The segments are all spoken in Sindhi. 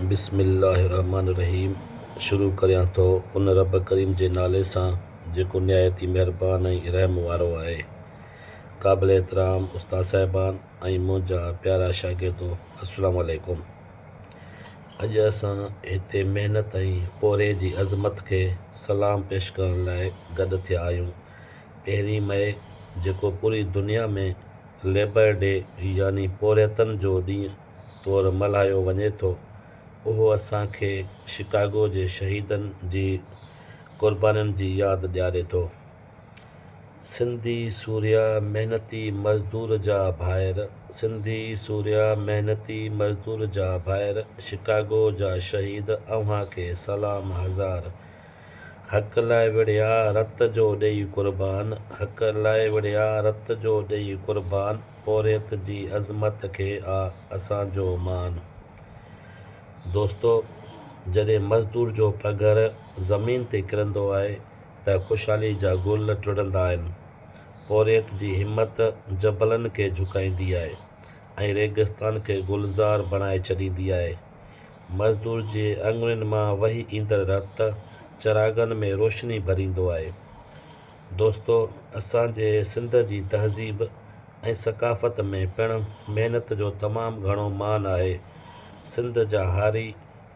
بسم الله الرحمٰن الرحيم شروع ڪريان ٿو ان رب ڪريم جي نالي سان جيڪو نهايت ئي مهربان ۽ رحم وارو آهي. قابل احترام استاد صاحبان ۽ منهنجا پيارا شاگردو السلام عليڪم. اڄ اسان هتي محنت ۽ پورهيي جي عظمت کي سلام پيش ڪرڻ لاء گڏ ٿيا آهيون. پهرين مئي جيڪو پوري دنيا ۾ ليبر ڊي يعني پورهيتن جو ڏينهن طور ملهايو وڃي ٿو، اهو اسان کي شڪاگو جي شهيدن جي قربانين جي ياد ڏياري ٿو. سنڌي سورهيا محنتي مزدور جا ڀائر، سنڌي سورهيا محنتي مزدور جا ڀائر، شڪاگو جا شهيد اوهان کي سلام هزار. حق لاء وڙهيا رت جو ڏئي قربان، حق لاء وڙهيا رت جو ڏئي قربان، پورهيت جي عظمت کي آ اسان جو مان. دوستو جڏهن مزدور جو پگهر زمين تي ڪرندو آهي ته خوشحالي جا گل ٽڙندا آهن. پورهيت جي همت جبلن کي جهڪائيندي آهي ۽ ريگستان کي گلزار بڻائي ڇڏيندي آهي. مزدور جي اڱرين مان وهي ايندڙ رت چراغن ۾ روشني ڀريندو آهي. دوستو اسان جي سنڌ جي تهذيب ۽ ثقافت ۾ پڻ محنت جو تمام گهڻو مان آهي. سنڌ جا هاري،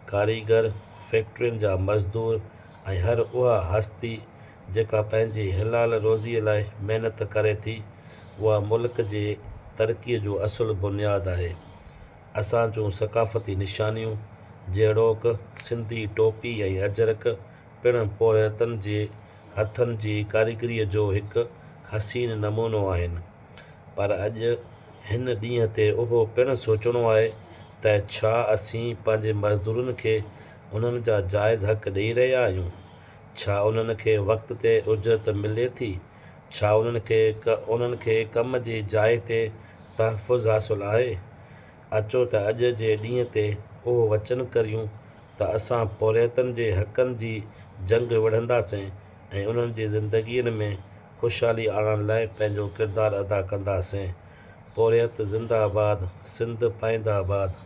ڪاريگر، فيڪٽرين جا مزدور ۽ هر اها هستي جيڪا پنهنجي حلال روزيء لاء محنت ڪري ٿي، اها ملڪ جي ترقيء جو اصل بنياد آهي. اسان جون ثقافتي نشانيون جهڙوڪ سنڌي ٽوپي ۽ اجرڪ پڻ پورهيتن جي هٿن جي ڪاريگريء جو هڪ حسين نمونو آهن. پر اڄ هن ڏينهن تي اهو پڻ سوچڻو آهي ته ڇا اسين پنهنجي مزدورن کي انهن جا جائز حق ڏئي رهيا آهيون؟ ڇا انهن کي وقت تي اجرت ملي ٿي؟ ڇا انهن کي انهن کي ڪم جي جاء تي تحفظ حاصل آهي؟ اچو ته اڄ جي ڏينهن تي اهو وچن ڪريون ته اسان پورهيتن جي حقن جي جنگ وڙهنداسين ۽ انهن جي زندگين ۾ خوشحالي آڻڻ لاء پنهنجو ڪردار ادا ڪنداسين. پورهيت زنده آباد، سنڌ پائنده آباد.